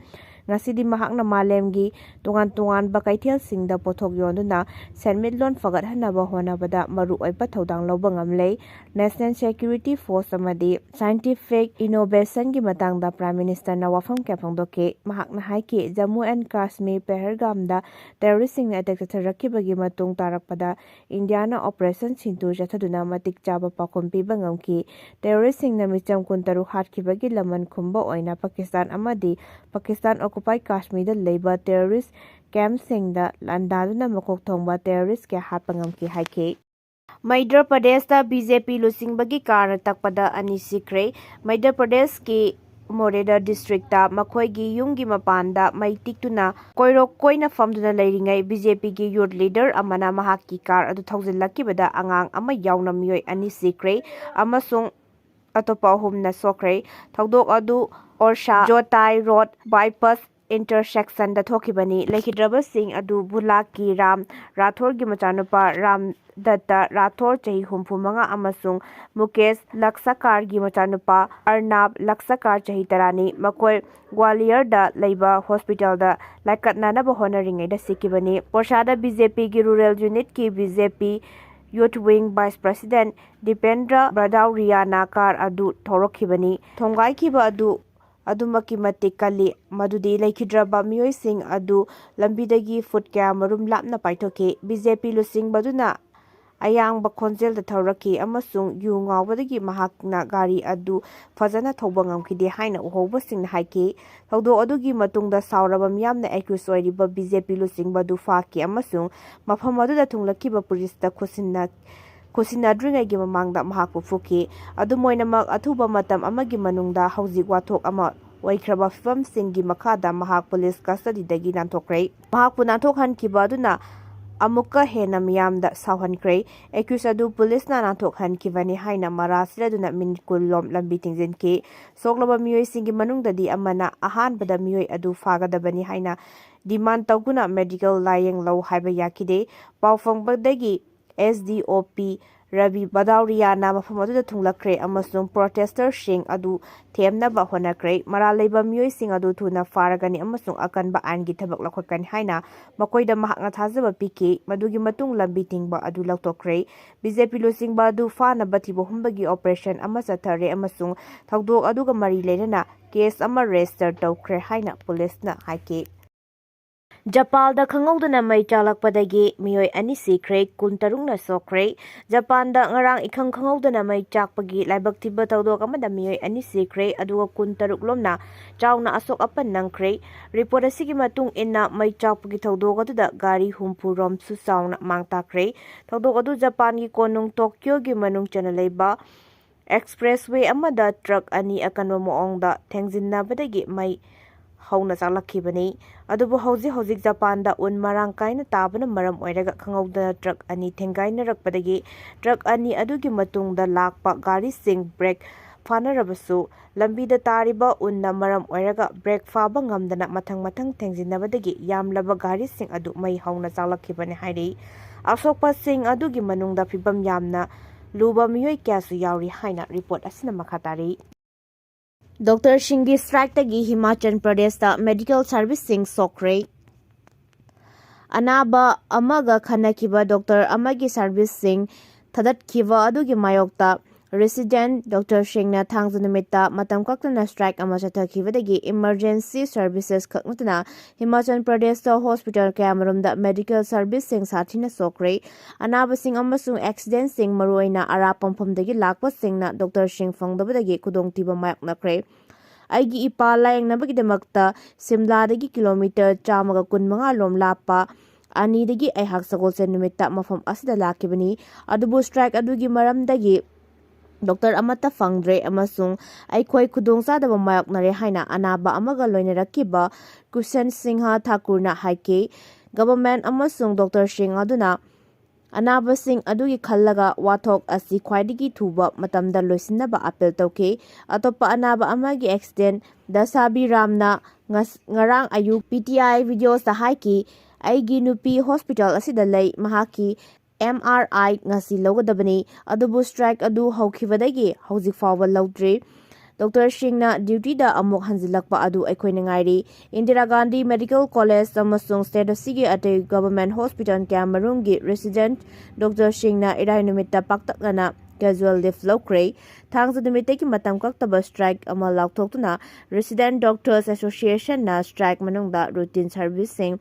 ꯉꯁꯤꯗꯤ ꯃꯍꯥꯛꯅ ꯃꯥꯂꯦꯝꯒꯤ ꯇꯣꯉꯥꯟ ꯇꯣꯉꯥꯟꯕ ꯀꯩꯊꯦꯜꯁꯤꯡꯗ ꯄꯣꯠꯊꯣꯛ ꯌꯣꯟꯗꯨꯅ ꯁꯦꯟꯃꯤꯠꯂꯣꯟ ꯐꯒꯠꯍꯟꯅꯕ ꯍꯣꯠꯅꯕꯗ ꯃꯔꯨꯑꯣꯏꯕ ꯊꯧꯗꯥꯡ ꯂꯧꯕ ꯉꯝꯂꯦ꯫ National Security Force ꯑꯃꯗꯤ scientific innovation ꯒꯤ ꯃꯇꯥꯡꯗ Prime Minister ꯅ ꯋꯥꯐꯝ ꯀꯌꯥ ꯐꯣꯡꯗꯣꯛꯈꯤ꯫ ꯃꯍꯥꯛꯅ ꯍꯥꯏꯈꯤ, ꯖꯝꯃꯨ and ꯀꯥꯁꯃꯤꯔ ꯄꯦꯍꯜꯒꯥꯝꯗ terrorist ꯁꯤꯡꯅ attack ꯆꯠꯊꯔꯛꯈꯤꯕꯒꯤ ꯃꯇꯨꯡ ꯇꯥꯔꯛꯄꯗ ꯏꯟꯗꯤꯌꯥꯅ Operation ꯁꯤꯟꯗꯨꯔ ꯆꯠꯊꯗꯨꯅ ꯃꯇꯤꯛ ꯆꯥꯕ ꯄꯥꯎꯈꯨꯝ ꯄꯤꯕ ꯉꯝꯈꯤ꯫ Terrorist ꯁꯤꯡꯅ ꯃꯤꯆꯝ ꯀꯨꯟꯇꯔꯨꯛ ꯍꯥꯠꯈꯤꯕꯒꯤ ꯂꯃꯟ ꯈꯨꯝꯕ ꯑꯣꯏꯅ ꯄꯥꯀꯤꯁꯇꯥꯟ ꯑꯃꯗꯤ ꯄꯥꯀꯤꯁꯇꯥꯟ occupied ꯀꯥꯁꯃꯤꯔꯗ ꯂꯩꯕ terrorist camp ꯁꯤꯡꯗ ꯂꯥꯟꯗꯥꯗꯨꯅ ꯃꯀꯣꯛ ꯊꯣꯡꯕ terrorist ꯀꯌꯥ ꯍꯥꯠꯄ ꯉꯝꯈꯤ ꯍꯥꯏꯈꯤ꯫ ꯃꯩꯙ꯭ꯌ ꯄ꯭ꯔꯗꯦꯁꯇ BJP ꯂꯨꯆꯤꯡꯕꯒꯤ ꯀꯥꯔꯅ ꯇꯛꯄꯗ ꯑꯅꯤ ꯁꯤꯈ꯭ꯔꯦ꯫ ꯃꯩꯙ꯭ꯌ ꯄ꯭ꯔꯗꯦꯁꯀꯤ ꯃꯣꯔꯦꯗꯥ district ꯇ ꯃꯈꯣꯏꯒꯤ ꯌꯨꯝꯒꯤ ꯃꯄꯥꯟꯗ ꯃꯩ ꯇꯤꯛꯇꯨꯅ ꯀꯣꯏꯔꯣꯛ ꯀꯣꯏꯅ ꯐꯝꯗꯨꯅ ꯂꯩꯔꯤꯉꯩ BJP ꯒꯤ youth leader ꯑꯃꯅ ꯃꯍꯥꯛꯀꯤ ꯀꯥꯔ ꯑꯗꯨ ꯊꯧꯖꯤꯜꯂꯛꯈꯤꯕꯗ ꯑꯉꯥꯡ ꯑꯃ ꯌꯥꯎꯅ ꯃꯤꯑꯣꯏ ꯑꯅꯤ ꯁꯤꯈ꯭ꯔꯦ ꯑꯃꯁꯨꯡ ꯑꯇꯣꯞꯄ ꯑꯍꯨꯝꯅ ꯁꯣꯛꯈ꯭ꯔꯦ꯫ ꯊꯧꯗꯣꯛ ꯑꯗꯨ ꯑꯣꯔꯁꯥ ꯖꯣꯇꯥꯏ ꯔꯣꯗ bypass intersection ꯗ ꯊꯣꯛꯈꯤꯕꯅꯤ꯫ ꯂꯩꯈꯤꯗ꯭ꯔꯕꯁꯤꯡ ꯑꯗꯨ ꯚꯨꯂꯥꯛꯀꯤ ꯔꯥꯝ ꯔꯥꯊꯣꯔꯒꯤ ꯃꯆꯥꯅꯨꯄꯥ ꯔꯥꯝ ꯗꯠꯇ ꯔꯥꯊꯣꯔ, ꯆꯍꯤ ꯍꯨꯝꯐꯨ ꯃꯉꯥ, ꯑꯃꯁꯨꯡ ꯃꯨꯀꯦꯁ ꯂꯛꯁꯀꯥꯔꯒꯤ ꯃꯆꯥꯅꯨꯄꯥ ꯑꯔꯅꯥꯕ ꯂꯛꯁꯀꯥꯔ, ꯆꯍꯤ ꯇꯔꯥꯅꯤ꯫ ꯃꯈꯣꯏ ꯒ꯭ꯋꯥꯂꯤꯌꯔꯗ ꯂꯩꯕ hospital ꯗ ꯂꯥꯏꯀꯠꯅꯅꯕ ꯍꯣꯠꯅꯔꯤꯉꯩꯗ ꯁꯤꯈꯤꯕꯅꯤ꯫ ꯑꯣꯔꯁꯥꯗ BJP ꯒꯤ rural unit ꯀꯤ BJP Youth Wing Vice President Dipendra Bhadauria car ꯑꯗꯨ ꯊꯧꯔꯛꯈꯤꯕꯅꯤ꯫ ꯊꯣꯡꯒꯥꯏꯈꯤꯕ ꯑꯗꯨ ꯑꯗꯨꯃꯛꯀꯤ ꯃꯇꯤꯛ ꯀꯜꯂꯤ, ꯃꯗꯨꯗꯤ ꯂꯩꯈꯤꯗ꯭ꯔꯕ ꯃꯤꯑꯣꯏꯁꯤꯡ ꯑꯗꯨ ꯂꯝꯕꯤꯗꯒꯤ ꯐꯨꯠ ꯀꯌꯥ ꯃꯔꯨꯝ ꯂꯥꯞꯅ ꯄꯥꯏꯊꯣꯛꯈꯤ꯫ ꯕꯤ ꯖꯦ ꯄꯤ ꯂꯨꯆꯤꯡꯕꯗꯨꯅ ꯑꯌꯥꯡꯕ ꯈꯣꯟꯖꯦꯜꯗ ꯊꯧꯔꯛꯈꯤ ꯑꯃꯁꯨꯡ ꯌꯨ ꯉꯥꯎꯕꯗꯒꯤ ꯃꯍꯥꯛꯅ ꯒꯥꯔꯤ ꯑꯗꯨ ꯐꯖꯅ ꯊꯧꯕ ꯉꯝꯈꯤꯗꯦ ꯍꯥꯏꯅ ꯎꯍꯧꯕꯁꯤꯡꯅ ꯍꯥꯏꯈꯤ꯫ ꯊꯧꯗꯣꯛ ꯑꯗꯨꯒꯤ ꯃꯇꯨꯡꯗ ꯁꯥꯎꯔꯕ ꯃꯤꯌꯥꯝꯅ accused ꯑꯣꯏꯔꯤꯕ ꯕꯤ ꯖꯦ ꯄꯤ ꯂꯨꯆꯤꯡꯕ ꯑꯗꯨ ꯐꯥꯈꯤ ꯑꯃꯁꯨꯡ ꯃꯐꯝ ꯑꯗꯨꯗ ꯊꯨꯡꯂꯛꯈꯤꯕ ꯄꯨꯂꯤꯁꯇ ꯈꯨꯠꯁꯤꯟꯅ-, ꯈꯨꯠꯁꯤꯟꯅꯗ꯭ꯔꯤꯉꯩꯒꯤ ꯃꯃꯥꯡꯗ ꯃꯍꯥꯛꯄꯨ ꯐꯨꯈꯤ꯫ ꯑꯗꯨꯝ ꯑꯣꯏꯅꯃꯛ, ꯑꯊꯨꯕ ꯃꯇꯝ ꯑꯃꯒꯤ ꯃꯅꯨꯡꯗ ꯍꯧꯖꯤꯛ ꯋꯥꯊꯣꯛ ꯑꯃ ꯑꯣꯏꯈ꯭ꯔꯕ ꯐꯤꯚꯝꯁꯤꯡꯒꯤ ꯃꯈꯥꯗ ꯃꯍꯥꯛ ꯄꯨꯂꯤꯁ custody ꯗꯒꯤ ꯅꯥꯟꯊꯣꯛꯈ꯭ꯔꯦ꯫ ꯃꯍꯥꯛꯄꯨ ꯅꯥꯟꯊꯣꯛꯍꯟꯈꯤꯕ ꯑꯗꯨꯅ ꯑꯃꯨꯛꯀ ꯍꯦꯟꯅ ꯃꯤꯌꯥꯝꯗ ꯁꯥꯎꯍꯟꯈ꯭ꯔꯦ꯫ Accused ꯑꯗꯨ ꯄꯨꯂꯤꯁꯅ ꯅꯥꯟꯊꯣꯛꯍꯟꯈꯤꯕꯅꯤ ꯍꯥꯏꯅ ꯃꯔꯥ ꯁꯤꯔꯗꯨꯅ ꯃꯤꯅꯤꯠ ꯀꯨꯟ ꯂꯣꯝ ꯂꯝꯕꯤ ꯊꯤꯡꯖꯤꯟꯈꯤ꯫ ꯁꯣꯛꯂꯕ ꯃꯤꯑꯣꯏꯁꯤꯡꯒꯤ ꯃꯅꯨꯡꯗꯗꯤ ꯑꯃꯅ ꯑꯍꯥꯟꯕꯗ ꯃꯤꯑꯣꯏ ꯑꯗꯨ ꯐꯥꯒꯗꯕꯅꯤ ꯍꯥꯏꯅ demand ꯇꯧꯗꯨꯅ medical ꯂꯥꯌꯦꯡꯂꯧ ꯍꯥꯏꯕ ꯌꯥꯈꯤꯗꯦ꯫ ꯄꯥꯎ ꯐꯪꯕꯗꯒꯤ ꯑꯦꯁ ꯗꯤ ꯑꯣ ꯄꯤ ꯔꯕꯤ ꯕꯗꯥꯎꯔꯤꯌꯥꯅ ꯃꯐꯝ ꯑꯗꯨꯗ ꯊꯨꯡꯂꯛꯈ꯭ꯔꯦ ꯑꯃꯁꯨꯡ protester ꯁꯤꯡ ꯑꯗꯨ ꯊꯦꯝꯅꯕ ꯍꯣꯠꯅꯈ꯭ꯔꯦ꯫ ꯃꯔꯥꯜ ꯂꯩꯕ ꯃꯤꯑꯣꯏꯁꯤꯡ ꯑꯗꯨ ꯊꯨꯅ ꯐꯥꯔꯒꯅꯤ ꯑꯃꯁꯨꯡ ꯑꯀꯟꯕ ꯑꯥꯏꯟꯒꯤ ꯊꯕꯛ ꯂꯧꯈꯠꯀꯅꯤ ꯍꯥꯏꯅ ꯃꯈꯣꯏꯗ ꯃꯍꯥꯛꯅ ꯊꯥꯖꯕ ꯄꯤꯈꯤ꯫ ꯃꯗꯨꯒꯤ ꯃꯇꯨꯡ ꯂꯝꯕꯤ ꯊꯤꯡꯕ ꯑꯗꯨ ꯂꯧꯊꯣꯛꯈ꯭ꯔꯦ꯫ ꯕꯤ ꯖꯦ ꯄꯤ ꯂꯨꯆꯤꯡꯕ ꯑꯗꯨ ꯐꯥꯅꯕ ꯊꯤꯕ ꯍꯨꯝꯕꯒꯤ operation ꯑꯃ ꯆꯠꯊꯔꯦ ꯑꯃꯁꯨꯡ ꯊꯧꯗꯣꯛ ꯑꯗꯨꯒ ꯃꯔꯤ ꯂꯩꯅꯅ case ꯑꯃ register ꯇꯧꯈ꯭ꯔꯦ ꯍꯥꯏꯅ ꯄꯨꯂꯤꯁꯅ ꯍꯥꯏꯈꯤ꯫ ꯖꯄꯥꯟꯗ ꯈꯪꯍꯧꯗꯅ ꯃꯩ ꯆꯥꯛꯂꯛꯄꯗꯒꯤ ꯃꯤꯑꯣꯏ ꯑꯅꯤ ꯁꯤꯈ꯭ꯔꯦ, ꯀꯨꯟꯇꯔꯨꯛꯅ ꯁꯣꯛꯈ꯭ꯔꯦ꯫ ꯖꯄꯥꯟꯗ ꯉꯔꯥꯡ ꯏꯈꯪ ꯈꯪꯍꯧꯗꯅ ꯃꯩ ꯆꯥꯛꯄꯒꯤ ꯂꯥꯏꯕꯛ ꯊꯤꯕ ꯊꯧꯗꯣꯛ ꯑꯃꯗ ꯃꯤꯑꯣꯏ ꯑꯅꯤ ꯁꯤꯈ꯭ꯔꯦ, ꯑꯗꯨꯒ ꯀꯨꯟꯇꯔꯨꯛ ꯂꯣꯝꯅ ꯆꯥꯎꯅ ꯑꯁꯣꯛ ꯑꯄꯟ ꯅꯪꯈ꯭ꯔꯦ꯫ Report ꯑꯁꯤꯒꯤ ꯃꯇꯨꯡ ꯏꯟꯅ, ꯃꯩ ꯆꯥꯛꯄꯒꯤ ꯊꯧꯗꯣꯛ ꯑꯗꯨꯗ ꯒꯥꯔꯤ ꯍꯨꯝꯐꯨ ꯔꯣꯝꯁꯨ ꯆꯥꯎꯅ ꯃꯥꯡ ꯇꯥꯛꯈ꯭ꯔꯦ꯫ ꯊꯧꯗꯣꯛ ꯑꯗꯨ ꯖꯄꯥꯟꯒꯤ ꯀꯣꯅꯨꯡ ꯇꯣꯀ꯭ꯌꯣꯒꯤ ꯃꯅꯨꯡ ꯆꯟꯅ ꯂꯩꯕ expressway ꯑꯃꯗ truck ꯑꯅꯤ ꯑꯀꯟꯕ ꯃꯑꯣꯡꯗ ꯊꯦꯡꯖꯤꯟꯅꯕꯗꯒꯤ ꯃꯩ ꯍꯧꯅ ꯆꯥꯛꯂꯛꯈꯤꯕꯅꯤ꯫ ꯑꯗꯨꯕꯨ ꯍꯧꯖꯤꯛ ꯍꯧꯖꯤꯛ ꯖꯄꯥꯟꯗ ꯎꯟ ꯃꯔꯥꯡ ꯀꯥꯏꯅ ꯇꯥꯕꯅ ꯃꯔꯝ ꯑꯣꯏꯔꯒ ꯈꯪꯍꯧꯗꯅ truck ꯑꯅꯤ ꯊꯦꯡꯒꯥꯏꯅꯔꯛꯄꯗꯒꯤ truck ꯑꯅꯤ ꯑꯗꯨꯒꯤ ꯃꯇꯨꯡꯗ ꯂꯥꯛꯄ ꯒꯥꯔꯤꯁꯤꯡ brake ꯐꯥꯅꯔꯕꯁꯨ, ꯂꯝꯕꯤꯗ ꯇꯥꯔꯤꯕ ꯎꯟꯅ ꯃꯔꯝ ꯑꯣꯏꯔꯒ brake ꯐꯥꯕ ꯉꯝꯗꯅ ꯃꯊꯪ ꯃꯊꯪ ꯊꯦꯡꯖꯤꯟꯅꯕꯗꯒꯤ ꯌꯥꯝꯂꯕ ꯒꯥꯔꯤꯁꯤꯡ ꯑꯗꯨ ꯃꯩ ꯍꯧꯅ ꯆꯥꯛꯂꯛꯈꯤꯕꯅꯤ ꯍꯥꯏꯔꯤ꯫ ꯑꯁꯣꯛꯄꯁꯤꯡ ꯑꯗꯨꯒꯤ ꯃꯅꯨꯡꯗ ꯐꯤꯕꯝ ꯌꯥꯝꯅ ꯂꯨꯕ ꯃꯤꯑꯣꯏ ꯀꯌꯥꯁꯨ ꯌꯥꯎꯔꯤ ꯍꯥꯏꯅ report ꯑꯁꯤꯅ ꯃꯈꯥ ꯇꯥꯔꯤ꯫ Doctor ꯁꯤꯡꯒꯤ strike ꯇꯒꯤ ꯍꯤꯃꯥꯆꯜ ꯄ꯭ꯔꯗꯦꯁꯇ medical service ꯁꯤꯡ ꯁꯣꯛꯈ꯭ꯔꯦ꯫ ꯑꯅꯥꯕ ꯑꯃꯒ ꯈꯟꯅꯈꯤꯕ ꯗꯣꯛꯇꯔ ꯑꯃꯒꯤ ꯁꯔꯚꯤꯁꯁꯤꯡ ꯊꯥꯗꯠꯈꯤꯕ ꯑꯗꯨꯒꯤ ꯃꯥꯌꯣꯛꯇ resident ꯗꯣꯛꯇꯔꯁꯤꯡꯅ ꯊꯥꯡꯖ ꯅꯨꯃꯤꯠꯇ ꯃꯇꯝ ꯀꯛꯇꯅ strike ꯑꯃ ꯆꯠꯊꯈꯤꯕꯗꯒꯤ emergency services ꯈꯛ ꯅꯠꯇꯅ ꯍꯤꯃꯥꯆꯜ ꯄ꯭ꯔꯗꯦꯁꯇ hospital ꯀꯌꯥꯃꯔꯨꯝꯗ medical serviceꯁꯤꯡ ꯁꯥꯊꯤꯅ ꯁꯣꯛꯈ꯭ꯔꯦ꯫ ꯑꯅꯥꯕꯁꯤꯡ ꯑꯃꯁꯨꯡ accidentꯁꯤꯡ, ꯃꯔꯨꯑꯣꯏꯅ ꯑꯔꯥꯞꯄ ꯃꯐꯝꯗꯒꯤ ꯂꯥꯛꯄꯁꯤꯡꯅ ꯗꯣꯛꯇꯔꯁꯤꯡ ꯐꯪꯗꯕꯗꯒꯤ ꯈꯨꯗꯣꯡꯊꯤꯕ ꯃꯥꯌꯣꯛꯅꯈ꯭ꯔꯦ꯫ ꯑꯩꯒꯤ ꯏꯄꯥ ꯂꯥꯌꯦꯡꯅꯕꯒꯤꯗꯃꯛꯇ ꯁꯤꯝꯂꯥꯗꯒꯤ ꯀꯤꯂꯣꯃꯤꯇꯔ ꯆꯥꯝꯃꯒ ꯀꯨꯟꯃꯉꯥ ꯂꯣꯝ ꯂꯥꯞꯄ ꯑꯅꯤꯗꯒꯤ ꯑꯩꯍꯥꯛ ꯁꯒꯣꯜꯁꯦꯟ ꯅꯨꯃꯤꯠꯇ ꯃꯐꯝ ꯑꯁꯤꯗ ꯂꯥꯛꯈꯤꯕꯅꯤ꯫ ꯑꯗꯨꯕꯨ strike ꯑꯗꯨꯒꯤ ꯃꯔꯝꯗꯒꯤ ꯗꯣꯛꯇꯔ ꯑꯃꯠꯇ ꯐꯪꯗ꯭ꯔꯦ ꯑꯃꯁꯨꯡ ꯑꯩꯈꯣꯏ ꯈꯨꯗꯣꯡꯆꯥꯗꯕ ꯃꯥꯌꯣꯛꯅꯔꯦ ꯍꯥꯏꯅ ꯑꯅꯥꯕ ꯑꯃꯒ ꯂꯣꯏꯅꯔꯛꯈꯤꯕ ꯀꯨꯁꯟ ꯁꯤꯡꯍ ꯊꯥꯀꯨꯔꯅ ꯍꯥꯏꯈꯤ꯫ Government ꯑꯃꯁꯨꯡ ꯗꯣꯛꯇꯔꯁꯤꯡ ꯑꯗꯨꯅ ꯑꯅꯥꯕꯁꯤꯡ ꯑꯗꯨꯒꯤ ꯈꯜꯂꯒ ꯋꯥꯊꯣꯛ ꯑꯁꯤ ꯈ꯭ꯋꯥꯏꯗꯒꯤ ꯊꯨꯕ ꯃꯇꯝꯗ ꯂꯣꯏꯁꯤꯟꯅꯕ appeal ꯇꯧꯈꯤ꯫ ꯑꯇꯣꯞꯄ ꯑꯅꯥꯕ ꯑꯃꯒꯤ accident ꯗꯁꯥꯕꯤꯔꯥꯝꯅ ꯉꯁ-, ꯉꯔꯥꯡ ꯑꯌꯨꯛ P T I videosꯇ ꯍꯥꯏꯈꯤ, "ꯑꯩꯒꯤ ꯅꯨꯄꯤ hospital ꯑꯁꯤꯗ ꯂꯩ, ꯃꯍꯥꯛꯀꯤ M R I ꯉꯁꯤ ꯂꯧꯒꯗꯕꯅꯤ, ꯑꯗꯨꯕꯨ strike ꯑꯗꯨ ꯍꯧꯈꯤꯕꯗꯒꯤ ꯍꯧꯖꯤꯛ ꯐꯥꯎꯕ ꯂꯧꯗ꯭ꯔꯤ꯫ ꯗꯣꯛꯇꯔꯁꯤꯡꯅ dutyꯗ ꯑꯃꯨꯛ ꯍꯟꯖꯤꯜꯂꯛꯄ ꯑꯗꯨ ꯑꯩꯈꯣꯏꯅ ꯉꯥꯏꯔꯤ꯫" ꯏꯟꯗꯤꯔꯥ ꯒꯥꯟꯙꯤ ꯃꯦꯗꯤꯀꯦꯜ ꯀꯣꯂꯦꯖ ꯑꯃꯁꯨꯡ state ꯑꯁꯤꯒꯤ ꯑꯇꯩ government hospital ꯀꯌꯥꯃꯔꯨꯝꯒꯤ resident ꯗꯣꯛꯇꯔꯁꯤꯡꯅ ꯏꯔꯥꯏ ꯅꯨꯃꯤꯠꯇ ꯄꯥꯛꯇꯛꯅꯅ casual leave ꯂꯧꯈ꯭ꯔꯦ꯫ ꯊꯥꯡꯖ ꯅꯨꯃꯤꯠꯇꯒꯤ ꯃꯇꯝ ꯀꯛꯇꯕ strike ꯑꯃ ꯂꯥꯎꯊꯣꯛꯇꯨꯅ Resident Doctors Associationꯅ strike ꯃꯅꯨꯡꯗ routine serviceꯁꯤꯡ,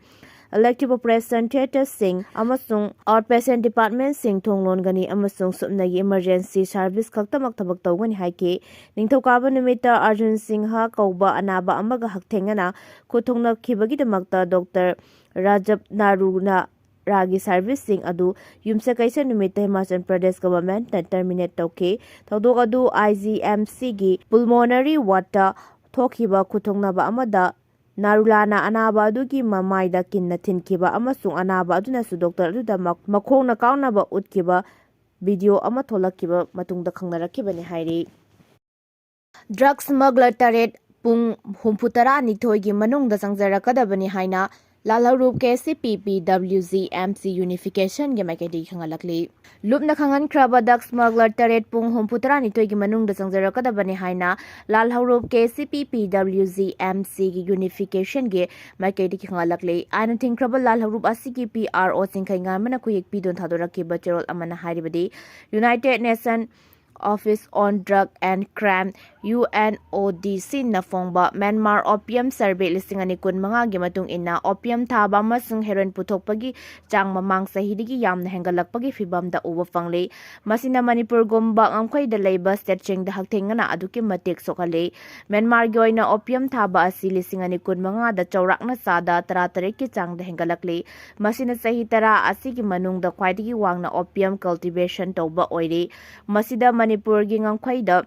elective operation theatreꯁꯤꯡ ꯑꯃꯁꯨꯡ outpatient departmentꯁꯤꯡ ꯊꯣꯡ ꯂꯣꯟꯒꯅꯤ ꯑꯃꯁꯨꯡ ꯁꯨꯞꯅꯒꯤ emergency service ꯈꯛꯇꯃꯛ ꯊꯕꯛ ꯇꯧꯒꯅꯤ ꯍꯥꯏꯈꯤ꯫ ꯅꯤꯡꯊꯧꯀꯥꯕ ꯅꯨꯃꯤꯠꯇ ꯑꯔꯖꯨꯟ ꯁꯤꯡꯍ ꯀꯧꯕ ꯑꯅꯥꯕ ꯑꯃꯒ ꯍꯛꯊꯦꯡꯅꯅ ꯈꯨꯠ ꯊꯣꯛꯅꯈꯤꯕꯒꯤꯗꯃꯛꯇ ꯗꯣꯛꯇꯔ ꯔꯥꯖꯕ ꯅꯥꯔꯨꯅ ꯔꯥꯒꯤ serviceꯁꯤꯡ ꯑꯗꯨ ꯌꯨꯝꯁꯀꯩꯁ ꯅꯨꯃꯤꯠꯇ ꯍꯤꯃꯥꯆꯜ ꯄ꯭ꯔꯗꯦꯁ governmentꯅ terminate ꯇꯧꯈꯤ꯫ ꯊꯧꯗꯣꯛ ꯑꯗꯨ I G M Cꯒꯤ pulmonary wardꯇ ꯊꯣꯛꯈꯤꯕ ꯈꯨꯠꯊꯣꯛꯅꯕ ꯑꯃꯗ ꯅꯥꯔꯨꯂꯥꯅ ꯑꯅꯥꯕ ꯑꯗꯨꯒꯤ ꯃꯃꯥꯏꯗ ꯀꯤꯟꯅ ꯊꯤꯟꯈꯤꯕ ꯑꯃꯁꯨꯡ ꯑꯅꯥꯕ ꯑꯗꯨꯅꯁꯨ ꯗꯣꯛꯇꯔ ꯑꯗꯨꯗ ꯃ-, ꯃꯈꯣꯡꯅ ꯀꯥꯎꯅꯕ ꯎꯠꯈꯤꯕ video ꯑꯃ ꯊꯣꯛꯂꯛꯈꯤꯕ ꯃꯇꯨꯡꯗ ꯈꯪꯅꯔꯛꯈꯤꯕꯅꯤ ꯍꯥꯏꯔꯤ꯫ Drug smuggler ꯇꯔꯦꯠ ꯄꯨꯡ ꯍꯨꯝꯐꯨ ꯇꯔꯥꯅꯤꯊꯣꯏꯒꯤ ꯃꯅꯨꯡꯗ ꯆꯪꯖꯔꯛꯀꯗꯕꯅꯤ ꯍꯥꯏꯅ ꯂꯥꯜꯍꯧꯔꯨꯞ ꯀꯦ ꯁꯤ ꯄꯤ ꯄꯤ ꯗꯕ꯭ꯂꯤꯎ ꯖꯤ ꯑꯦꯝ ꯁꯤ ꯌꯨꯅꯤꯐꯤꯀꯦꯁꯟꯒꯤ ꯃꯥꯏꯀꯩꯗꯒꯤ ꯈꯪꯍꯜꯂꯛꯂꯤ꯫ ꯂꯨꯞꯅ ꯈꯪꯍꯟꯈ꯭ꯔꯕ ꯗ꯭ꯔꯒ ꯁ꯭ꯃꯒꯂꯔ ꯇꯔꯦꯠ ꯄꯨꯡ ꯍꯨꯝꯐꯨ ꯇꯔꯥꯅꯤꯊꯣꯏꯒꯤ ꯃꯅꯨꯡꯗ ꯆꯪꯖꯔꯛꯀꯗꯕꯅꯤ ꯍꯥꯏꯅ ꯂꯥꯜꯍꯧꯔꯨꯞ ꯀꯦ ꯁꯤ ꯄꯤ ꯄꯤ ꯗꯕ꯭ꯂꯤꯎ ꯖꯤ ꯑꯦꯝ ꯁꯤꯒꯤ ꯌꯨꯅꯤꯐꯤꯀꯦꯁꯟꯒꯤ ꯃꯥꯏꯀꯩꯗꯒꯤ ꯈꯪꯍꯜꯂꯛꯂꯤ꯫ ꯑꯥꯏꯟꯅ ꯊꯤꯡꯈ꯭ꯔꯕ ꯂꯥꯜꯍꯧꯔꯨꯞ ꯑꯁꯤꯒꯤ ꯄꯤ ꯑꯥꯔ ꯑꯣ ꯆꯤꯡꯈꯩ ꯉꯥꯟꯕꯅ ꯈꯨꯌꯦꯛ ꯄꯤꯗꯨꯅ ꯊꯥꯗꯣꯔꯛꯈꯤꯕ ꯆꯦꯔꯣꯜ ꯑꯃꯅ ꯍꯥꯏꯔꯤꯕꯗꯤ, United Nation Office on Drug and Crime, U N O D ꯁꯤꯅ ꯐꯣꯡꯕ ꯃ꯭ꯌꯥꯟꯃꯥꯔ ꯑꯣꯄꯤꯌꯝ ꯁꯔꯚꯦ ꯂꯤꯁꯤꯡ ꯑꯅꯤ ꯀꯨꯟ ꯃꯉꯥꯒꯤ ꯃꯇꯨꯡ ꯏꯟꯅ, ꯑꯣꯄꯤꯌꯝ ꯊꯥꯕ ꯑꯃꯁꯨꯡ ꯍꯦꯔꯣꯏꯟ ꯄꯨꯊꯣꯛꯄꯒꯤ ꯆꯥꯡ ꯃꯃꯥꯡ ꯆꯍꯤꯗꯒꯤ ꯌꯥꯝꯅ ꯍꯦꯟꯒꯠꯂꯛꯄꯒꯤ ꯐꯤꯚꯝꯗ ꯎꯕ ꯐꯪꯂꯤ꯫ ꯃꯁꯤꯅ ꯃꯅꯤꯄꯨꯔꯒꯨꯝꯕ ꯉꯝꯈꯩꯗ ꯂꯩꯕ ꯁ꯭ꯇꯦꯠꯁꯤꯡꯗ ꯍꯛꯊꯦꯡꯅꯅ ꯑꯗꯨꯛꯀꯤ ꯃꯇꯤꯛ ꯁꯣꯛꯍꯜꯂꯤ꯫ ꯃ꯭ꯌꯥꯟꯃꯥꯔꯒꯤ ꯑꯣꯏꯅ ꯑꯣꯄꯤꯌꯝ ꯊꯥꯕ ꯑꯁꯤ ꯂꯤꯁꯤꯡ ꯑꯅꯤ ꯀꯨꯟ ꯃꯉꯥꯗ ꯆꯥꯎꯔꯥꯛꯅ ꯆꯥꯗ ꯇꯔꯥꯇꯔꯦꯠꯀꯤ ꯆꯥꯡꯗ ꯍꯦꯟꯒꯠꯂꯛꯂꯤ꯫ ꯃꯁꯤꯅ ꯆꯍꯤ ꯇꯔꯥ ꯑꯁꯤꯒꯤ ꯃꯅꯨꯡꯗ ꯈ꯭ꯋꯥꯏꯗꯒꯤ ꯋꯥꯡꯅ ꯑꯣꯄꯤꯌꯝ ꯀꯜꯇꯤꯚꯦꯁꯟ ꯇꯧꯕ ꯑꯣꯏꯔꯤ꯫ ꯃꯁꯤꯗ ꯃꯅꯤꯄꯨꯔꯒꯤ ꯉꯝꯈꯩꯗ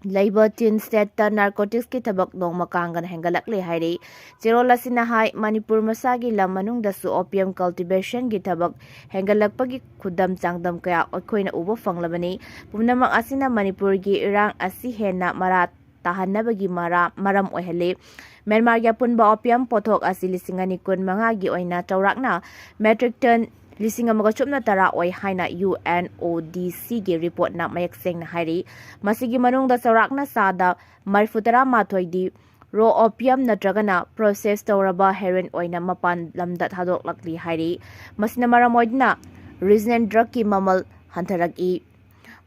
ꯂꯩꯕ ꯇꯤꯟ ꯁ꯭ꯇꯦꯠꯇ ꯅꯥꯔꯀꯣꯇꯤꯛꯁꯀꯤ ꯊꯕꯛ ꯅꯣꯡꯃ ꯀꯥꯡꯒꯅ ꯍꯦꯟꯒꯠꯂꯛꯂꯦ ꯍꯥꯏꯔꯤ꯫ ꯆꯦꯔꯣꯜ ꯑꯁꯤꯅ ꯍꯥꯏ, ꯃꯅꯤꯄꯨꯔ ꯃꯁꯥꯒꯤ ꯂꯝ ꯃꯅꯨꯡꯗꯁꯨ ꯑꯣꯄꯤꯌꯝ ꯀꯜꯇꯤꯚꯦꯁꯟꯒꯤ ꯊꯕꯛ ꯍꯦꯟꯒꯠꯂꯛꯄꯒꯤ ꯈꯨꯗꯝ ꯆꯥꯡꯗꯝ ꯀꯌꯥ ꯑꯩꯈꯣꯏꯅ ꯎꯕ ꯐꯪꯂꯕꯅꯤ꯫ ꯄꯨꯝꯅꯃꯛ ꯑꯁꯤꯅ ꯃꯅꯤꯄꯨꯔꯒꯤ ꯏꯔꯥꯡ ꯑꯁꯤ ꯍꯦꯟꯅ ꯃꯔꯥ ꯇꯥꯍꯟꯅꯕꯒꯤ ꯃꯔꯥ-, ꯃꯔꯝ ꯑꯣꯏꯍꯜꯂꯤ꯫ ꯃ꯭ꯌꯥꯟꯃꯥꯔꯒꯤ ꯑꯄꯨꯟꯕ ꯑꯣꯄꯤꯌꯝ ꯄꯣꯠꯊꯣꯛ ꯑꯁꯤ ꯂꯤꯁꯤꯡ ꯑꯅꯤ ꯀꯨꯟ ꯃꯉꯥꯒꯤ ꯑꯣꯏꯅ ꯆꯥꯎꯔꯥꯛꯅ ꯃꯦꯇ꯭ꯔꯤꯛ ꯇꯟ ꯂꯤꯁꯤꯡ ꯑꯃꯒ ꯁꯨꯞꯅ ꯇꯔꯥ ꯑꯣꯏ ꯍꯥꯏꯅ ꯌꯨ ꯑꯦꯟ ꯑꯣ ꯗꯤ ꯁꯤꯒꯤ ꯔꯤꯄꯣꯔꯠꯅ ꯃꯌꯦꯛ ꯁꯦꯡꯅ ꯍꯥꯏꯔꯤ꯫ ꯃꯁꯤꯒꯤ ꯃꯅꯨꯡꯗ ꯆꯥꯎꯔꯥꯛꯅ ꯆꯥꯗ ꯃꯔꯤꯐꯨ ꯇꯔꯥ ꯃꯥꯊꯣꯏꯗꯤ ꯔꯣ ꯑꯣꯄꯤꯌꯝ ꯅꯠꯇ꯭ꯔꯒꯅ ꯄ꯭ꯔꯣꯁꯦꯁ ꯇꯧꯔꯕ ꯍꯦꯔꯣꯏꯟ ꯑꯣꯏꯅ ꯃꯄꯥꯟ ꯂꯝꯗ ꯊꯥꯗꯣꯛꯂꯛꯂꯤ ꯍꯥꯏꯔꯤ꯫ ꯃꯁꯤꯅ ꯃꯔꯝ ꯑꯣꯏꯗꯨꯅ ꯔꯤꯖꯅꯦꯜ ꯗ꯭ꯔꯒꯀꯤ ꯃꯃꯜ ꯍꯟꯊꯔꯛꯏ꯫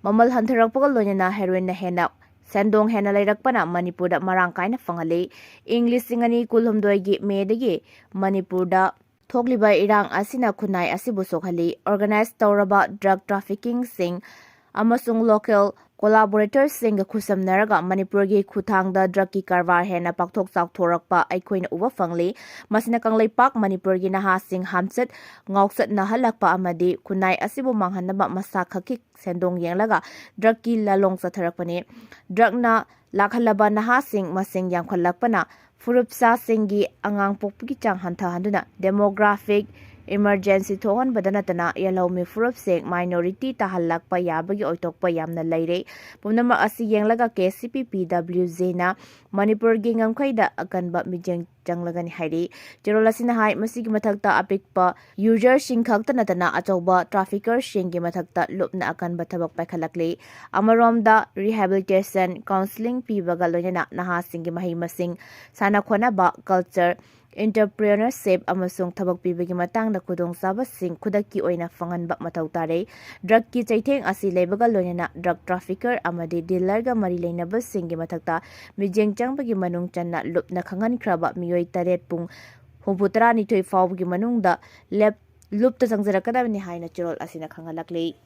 ꯃꯃꯜ ꯍꯟꯊꯔꯛꯄꯒ ꯂꯣꯏꯅꯅ ꯍꯦꯔꯣꯏꯟꯅ ꯍꯦꯟꯅ ꯁꯦꯟꯗꯣꯡ ꯍꯦꯟꯅ ꯂꯩꯔꯛꯄꯅ ꯃꯅꯤꯄꯨꯔꯗ ꯃꯔꯥꯡ ꯀꯥꯏꯅ ꯐꯪꯍꯜꯂꯤ꯫ ꯏꯪ ꯂꯤꯁꯤꯡ ꯑꯅꯤ ꯀꯨꯟꯍꯨꯝꯗꯣꯏꯒꯤ ꯃꯦꯗꯒꯤ ꯃꯅꯤꯄꯨꯔꯗ ꯊꯣꯛꯂꯤꯕ ꯏꯔꯥꯡ ꯑꯁꯤꯅ ꯈꯨꯟꯅꯥꯏ ꯑꯁꯤꯕꯨ ꯁꯣꯛꯍꯜꯂꯤ꯫ ꯑꯣꯔꯒꯅꯥꯏꯖ ꯇꯧꯔꯕ ꯗ꯭ꯔꯒ ꯇ꯭ꯔꯥꯐꯤꯀꯤꯡꯁꯤꯡ ꯑꯃꯁꯨꯡ ꯂꯣꯀꯦꯜ ꯀꯣꯂꯥꯕꯣꯔꯦꯇꯔꯁꯤꯡꯒ ꯈꯨꯠꯁꯝꯅꯔꯒ ꯃꯅꯤꯄꯨꯔꯒꯤ ꯈꯨꯠꯊꯥꯡꯗ ꯗ꯭ꯔꯒꯀꯤ ꯀꯔꯕꯥꯔ ꯍꯦꯟꯅ ꯄꯥꯛꯊꯣꯛ ꯆꯥꯎꯊꯣꯔꯛꯄ ꯑꯩꯈꯣꯏꯅ ꯎꯕ ꯐꯪꯂꯤ꯫ ꯃꯁꯤꯅ ꯀꯪꯂꯩꯄꯥꯛ ꯃꯅꯤꯄꯨꯔꯒꯤ ꯅꯍꯥꯁꯤꯡ ꯍꯥꯝꯆꯠ ꯉꯥꯎꯆꯠꯅꯍꯜꯂꯛꯄ ꯑꯃꯗꯤ ꯈꯨꯟꯅꯥꯏ ꯑꯁꯤꯕꯨ ꯃꯥꯡꯍꯟꯅꯕ ꯃꯁꯥ ꯈꯛꯀꯤ ꯁꯦꯟꯗꯣꯡ ꯌꯦꯡꯂꯒ ꯗ꯭ꯔꯒꯀꯤ ꯂꯥꯂꯣꯡ ꯆꯠꯊꯔꯛꯄꯅꯤ꯫ ꯗ꯭ꯔꯒꯅ ꯂꯥꯛꯍꯜꯂꯕ ꯅꯍꯥꯁꯤꯡ ꯃꯁꯤꯡ ꯌꯥꯝꯈꯠꯂꯛꯄꯅ ꯐꯨꯔꯨꯞ ꯆꯥꯁꯤꯡꯒꯤ ꯑꯉꯥꯡ ꯄꯣꯛꯄꯒꯤ ꯆꯥꯡ ꯍꯟꯊꯍꯟꯗꯨꯅ ꯗꯦꯃꯣꯒ꯭ꯔꯥꯐꯤꯛ Emergency ꯊꯣꯛꯍꯟꯕꯗ ꯅꯠꯇꯅ ꯌꯦꯜꯍꯧꯃꯤ ꯐꯨꯔꯨꯞꯁꯤꯡ minority ꯇꯥꯍꯜꯂꯛꯄ ꯌꯥꯕꯒꯤ ꯑꯣꯏꯊꯣꯛꯄ ꯌꯥꯝꯅ ꯂꯩꯔꯦ꯫ ꯄꯨꯝꯅꯃꯛ ꯑꯁꯤ ꯌꯦꯡꯂꯒ K C P P W G ꯅ ꯃꯅꯤꯄꯨꯔꯒꯤ ꯉꯝꯈꯩꯗ ꯑꯀꯟꯕ ꯃꯤꯠꯌꯦꯡ ꯆꯪꯂꯒꯅꯤ ꯍꯥꯏꯔꯤ꯫ ꯆꯦꯔꯣꯜ ꯑꯁꯤꯅ ꯍꯥꯏ, ꯃꯁꯤꯒꯤ ꯃꯊꯛꯇ ꯑꯄꯤꯛꯄ user ꯁꯤꯡ ꯈꯛꯇ ꯅꯠꯇꯅ ꯑꯆꯧꯕ trafficker ꯁꯤꯡꯒꯤ ꯃꯊꯛꯇ ꯂꯨꯞꯅ ꯑꯀꯟꯕ ꯊꯕꯛ ꯄꯥꯏꯈꯠꯂꯛꯂꯤ꯫ ꯑꯃꯔꯣꯝꯗ rehabilitation, counselling ꯄꯤꯕꯒ ꯂꯣꯏꯅꯅ ꯅꯍꯥꯁꯤꯡꯒꯤ ꯃꯍꯩ ꯃꯁꯤꯡ, ꯁꯥꯟꯅ ꯈꯣꯠꯅꯕ, culture, entrepreneurship ꯑꯃꯁꯨꯡ ꯊꯕꯛ ꯄꯤꯕꯒꯤ ꯃꯇꯥꯡꯗ ꯈꯨꯗꯣꯡꯆꯥꯕꯁꯤꯡ ꯈꯨꯗꯛꯀꯤ ꯑꯣꯏꯅ ꯐꯪꯍꯟꯕ ꯃꯊꯧ ꯇꯥꯔꯦ꯫ Drug ꯀꯤ ꯆꯩꯊꯦꯡ ꯑꯁꯤ ꯂꯩꯕꯒ ꯂꯣꯏꯅꯅ drug trafficker ꯑꯃꯗꯤ dealer ꯒ ꯃꯔꯤ ꯂꯩꯅꯕꯁꯤꯡꯒꯤ ꯃꯊꯛꯇ ꯃꯤꯠꯌꯦꯡ ꯆꯪꯕꯒꯤ ꯃꯅꯨꯡ ꯆꯟꯅ ꯂꯨꯞꯅ ꯈꯪꯍꯟꯈ꯭ꯔꯕ ꯃꯤꯑꯣꯏ ꯇꯔꯦꯠ ꯄꯨꯡ ꯍꯨꯝꯐꯨ ꯇꯔꯥꯅꯤꯊꯣꯏ ꯐꯥꯎꯕꯒꯤ ꯃꯅꯨꯡꯗ ꯂꯦꯞ-, ꯂꯨꯞꯇ ꯆꯪꯖꯔꯛꯀꯗꯕꯅꯤ ꯍꯥꯏꯅ ꯆꯦꯔꯣꯜ ꯑꯁꯤꯅ ꯈꯪꯍꯜꯂꯛꯂꯤ꯫